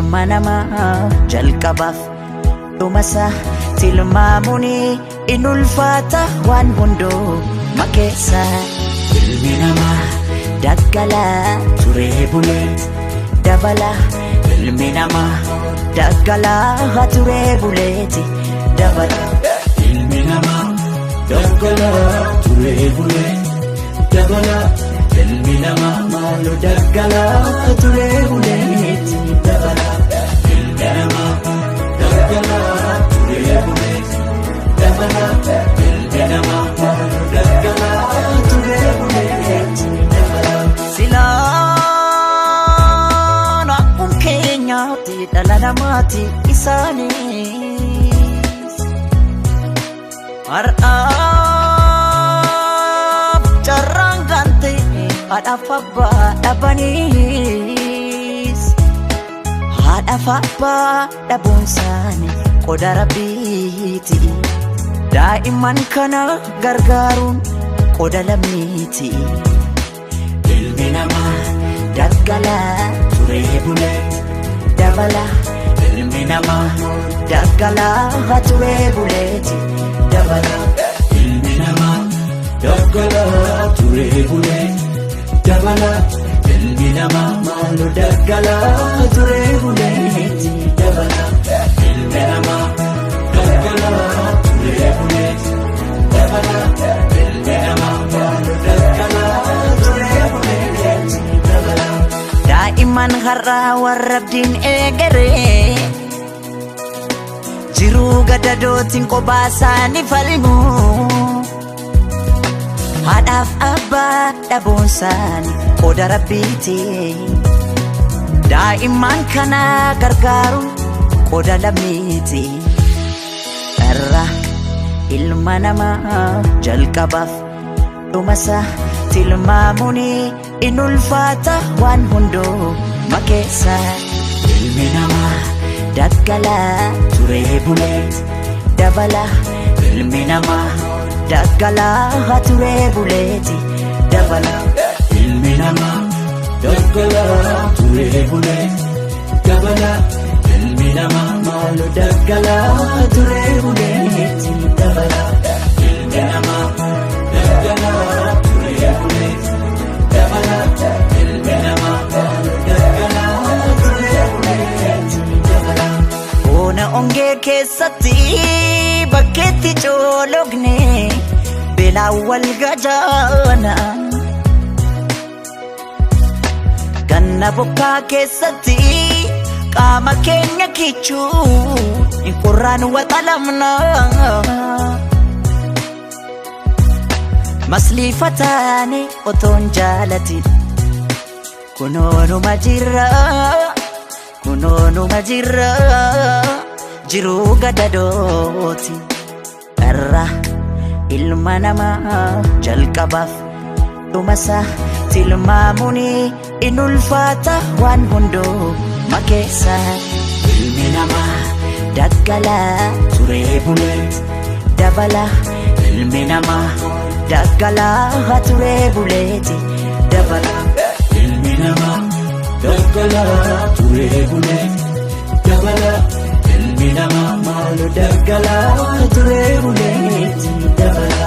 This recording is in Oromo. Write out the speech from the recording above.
Ilma namaa jalqabaaf dhumasaa tilmaamuun in ulfaata waan hunduma keessa. Ilmi namaa daggalaa turee buleet dabala. Ilmi namaa daggalaa turee buleeti dabala. Ilmi namaa daggalaa turee bulee dabala. Ilmi namaa maaloo daggalaa turee buleeti dabala. Ilmi namaa daggalaa turee bulee dabala. Ilmi namaa maaloo daggalaa turee buleeti dabala. Silaan akkuma keenyaatti dhala namaati isaanis. Har'aaf carraan gante haadhaaf abbaa dhabaniis. Haadhaaf abbaa dhabuun isaanii qoda Rabbiiti. Daa'imman kana gargaaruun qoda lammiiti. Ilmi namaa daggalaa turee bulee dabala. Ilmi namaa daggalaa turee buleeti dabala. Ilmi namaa daggalaa turee bulee dabala. Ilmi namaa maaloo daggalaa turee buleeti dabala. Ilmi namaa daggalaa turee bulee dabala. Ilmi namaa maaloo daggalaa turee buleeti dabala. Daa'imman har'aa warra abdiin eegaree jiruu gadadootiin kophaa isaanii falmu. Haadhaaf abbaa dhabuun isaanii qoda Rabbiiti. Daa'imman kana gargaaruun qoda lammiiti. Irra ilma namaa jalqabaaf dhumasaa tilmaamuun in ulfaata waan hunduma keessa. Ilmi namaa daggalaa turee buleet dabala. Ilmi namaa daggalaa turee buleeti dabala. Ilmi namaa daggalaa turee bulee dabala. Ilmi namaa maaloo daggalaa turee buleeti dabala. Ilmi namaa daggalaa turee bulee dabala. Ilmi namaa maaloo daggalaa turee buleeti dabala. Ona ongee keessatti bakkeetti coologne beelaan wal gajaana. Ganna bokkaa keessatti qaama keenya kichuu qorraan waxalamna. Masliifataani otoon jaalatin kunoonuma jirra kunoonuma jirra jiruu gadadooti. Irra ilma namaa jalqabaaf dhumasaa tilmaamuun in ulfaata waan hunduma keessa. Ilmi namaa daggalaa turee buleet dabala. Ilmi namaa daggalaa turee buleeti dabala. Ilmi namaa daggalaa turee bulee dabala. Ilmi namaa maaloo daggalaa turee buleeti dabala.